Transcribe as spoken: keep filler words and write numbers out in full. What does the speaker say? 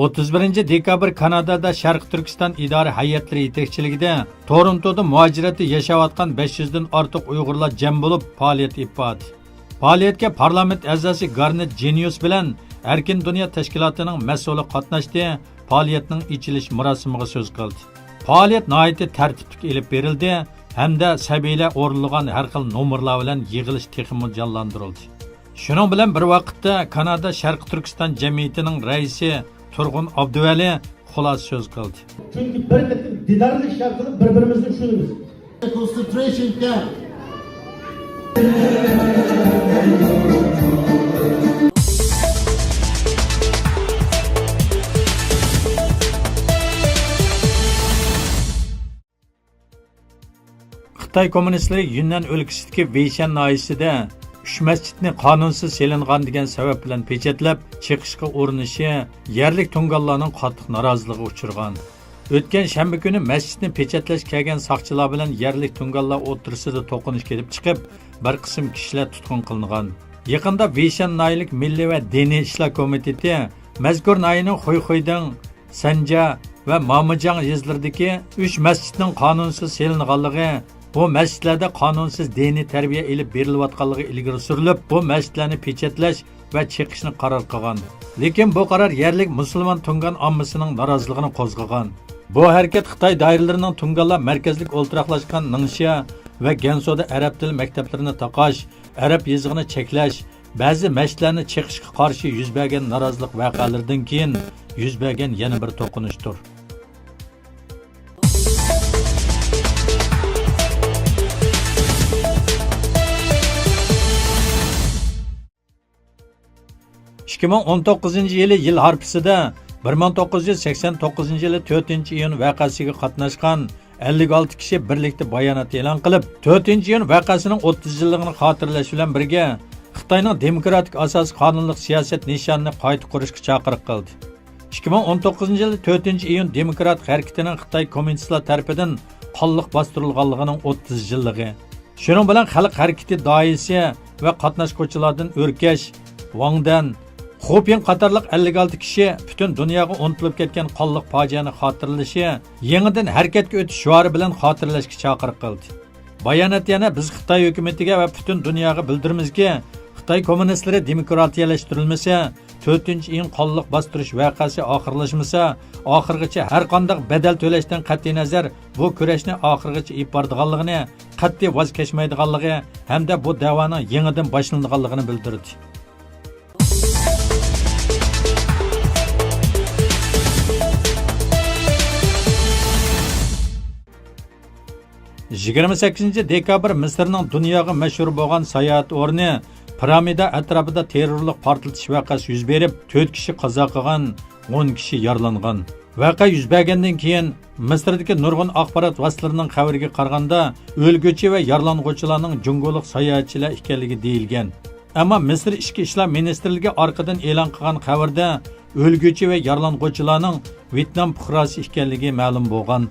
ئوتتۇز بىرىنچى دېكابىر كانادادا شەرقىي تۈركىستان ئىدارە ھەيئەتلىرى يېتەكچىلىكىدە تورونتودا مۇھاجىرەتتە ياشاۋاتقان بەش يۈزدىن ئارتۇق ئۇيغۇرلار جەم بولۇپ پائالىيەت ئېلىپ باردى. پائالىيەتكە پارلامېنت ئەزاسى گارنېت جېنىيۇس بىلەن ئەركىن دۇنيا تەشكىلاتىنىڭ مەسئۇلى قاتناشتى، پائالىيەتنىڭ ئېچىلىش مۇراسىمىغا سۆز قىلدى. پائالىيەت ناھايىتى تەرتىپلىك ئېلىپ بېرىلدى ھەمدە سەبىيلەر ئورۇنلىغان ھەر خىل نومۇرلار بىلەن يىغىلىش تېخىمۇ جانلاندۇرۇلدى. شۇنىڭ بىلەن بىر ۋاقىتتا، كانادا شەرقىي تۈركىستان جەمئىيىتىنىڭ رەئىسى تۇرغۇن ئابدۇۋەلى خۇلاسە سۆز قىلدى. چۈنكى بىر قېتىم دىدارلىشىش ئارقىلىق بىر-بىرىمىزنى چۈشىنىمىز. Concentration camp. خىتاي كوممۇنىستلىرى يۈننەن ئۆلكىسىدىكى ۋېيشەن ناھىيەسىدە ئۈچ مەسچىتنى قانۇنسىز سېلىنغان دېگەن سەۋەب بىلەن پېچەتلەپ، چېقىشقا ئۇرۇنۇشى يەرلىك تۇڭگانلارنىڭ قاتتىق نارازىلىقىغا ئۇچرىغان. ئۆتكەن شەنبە كۈنى مەسچىتنى پېچەتلەش كەلگەن ساقچىلار بىلەن يەرلىك تۇڭگانلار ئوتتۇرىسىدا توقۇنۇش كېلىپ چىقىپ، بىر قىسىم كىشىلەر تۇتقۇن قىلىنغان. يېقىندا ۋېيشەن ناھىيەلىك مىللىي ۋە دىنىي ئىشلار كومىتېتى مەزكۇر ناھىيەنىڭ خۇيخۇيدىڭ، سەنجيا ۋە مامىجياڭ يېزىلىرىدىكى ئۈچ مەسچىتنىڭ قانۇنسىز سېلىنغانلىقى، بۇ مەسچىتلەردە قانۇنسىز دىنىي تەربىيە ئېلىپ بېرىلىۋاتقانلىقى ئىلگىرى سۈرۈلۈپ، بۇ مەسچىتلەرنى پېچەتلەش ۋە چېقىشنى قارار قىلغان. لېكىن بۇ قارار يەرلىك مۇسۇلمان تۇڭگان ئاممىسىنىڭ نارازىلىقىنى قوزغىغان. بۇ ھەرىكەت خىتاي دائىرىلىرىنىڭ تۇڭگانلار مەركەزلىك ئولتۇراقلاشقان نىڭشيا ۋە گەنسۇدا ئەرەب تىل مەكتەپلىرىنى تاقاش، ئەرەب يېزىقىنى چەكلەش، بەزى مەسچىتلەرنى چېقىشقا قارشى يۈز بەرگەن نارازىلىق ۋەقەلىرىدىن كېيىن يۈز بەرگەن يەنە بىر توقۇنۇشتۇر. ئىككى مىڭ ئون توققۇزىنچى يىلى يىل ھارپىسىدا بىر مىڭ توققۇز يۈز سەكسەن توققۇزىنچى يىلى تۆتىنچى ئىيۇن ۋەقەسىگە قاتناشقان ئەللىك ئالتە كىشى بىرلىكتە بايانات ئېلان قىلىپ، تۆتىنچى ئىيۇن ۋەقەسىنىڭ ئوتتۇز يىللىقىنى خاتىرىلەش بىلەن بىرگە، خىتاينىڭ دېموكراتىك ئاساسىي قانۇنلۇق سىياسەت نىشانىنى قايتا قۇرۇشقا چاقىرىق قىلدى. ئىككى مىڭ ئون توققۇزىنچى يىلى تۆتىنچى ئىيۇن دېموكراتىك ھەرىكىتىنىڭ خىتاي كوممۇنىستلار تەرىپىدىن قانلىق باستۇرۇلغانلىقىنىڭ ئوتتۇز يىللىقى. شۇنىڭ بىلەن خەلق ھەرىكىتى داھىيسى ۋە قاتناشقۇچىلاردىن ئۆركەش، ۋاڭ دەن، خۇ پىڭ قاتارلىق ئەللىك ئالتە كىشى پۈتۈن دۇنياغا ئۇنتۇلۇپ كەتكەن قانلىق پاجىئەنى خاتىرىلىشى، يېڭىدىن ھەرىكەتكە ئۆتۈش شوئارى بىلەن خاتىرىلەشكە چاقىرىق قىلدى. بايانات يەنە، بىز خىتاي ھۆكۈمىتىگە ۋە پۈتۈن دۇنياغا بىلدۈرىمىزكى، خىتاي كوممۇنىستلىرى دېموكراتىيەلەشتۈرۈلمىسە، تۆتىنچى ئىيۇن قانلىق باستۇرۇش ۋەقەسى ئاخىرلاشمىسا، ئاخىرغىچە ھەرقانداق بەدەل تۆلەشتىن قەتئىينەزەر، بۇ كۈرەشنى ئاخىرغىچە ئېلىپ بارىدىغانلىقىنى، قەتئىي ۋاز كەچمەيدىغانلىقى ھەمدە بۇ دەۋانىڭ يېڭىدىن باشلىنىدىغانلىقىنى بىلدۈردى. يىگىرمە سەككىزىنچى دېكابىر مىسىرنىڭ دۇنياغا مەشھۇر بولغان ساياھەت ئورنى پىرامىدا ئەتراپىدا تېررورلۇق پارتلىتىش ۋەقەسى يۈز بېرىپ، تۆت كىشى قازا قىلغان، ئون كىشى يارىلانغان. ۋەقە يۈز بەرگەندىن كېيىن، مىسىردىكى نۇرغۇن ئاخبارات ۋاسىتىلىرىنىڭ خەۋىرىگە قارىغاندا، ئۆلگۈچى ۋە يارىلانغۇچىلارنىڭ جۇڭگولۇق ساياھەتچىلەر ئىكەنلىكى دېيىلگەن. ئەمما مىسىر ئىچكى ئىشلار مىنىستىرلىكى ئارقىدىن ئېلان قىلغان خەۋەردە، ئۆلگۈچى ۋە يارىلانغۇچىلارنىڭ ۋيېتنام پۇقراسى ئىكەنلىكى مەلۇم بولغان.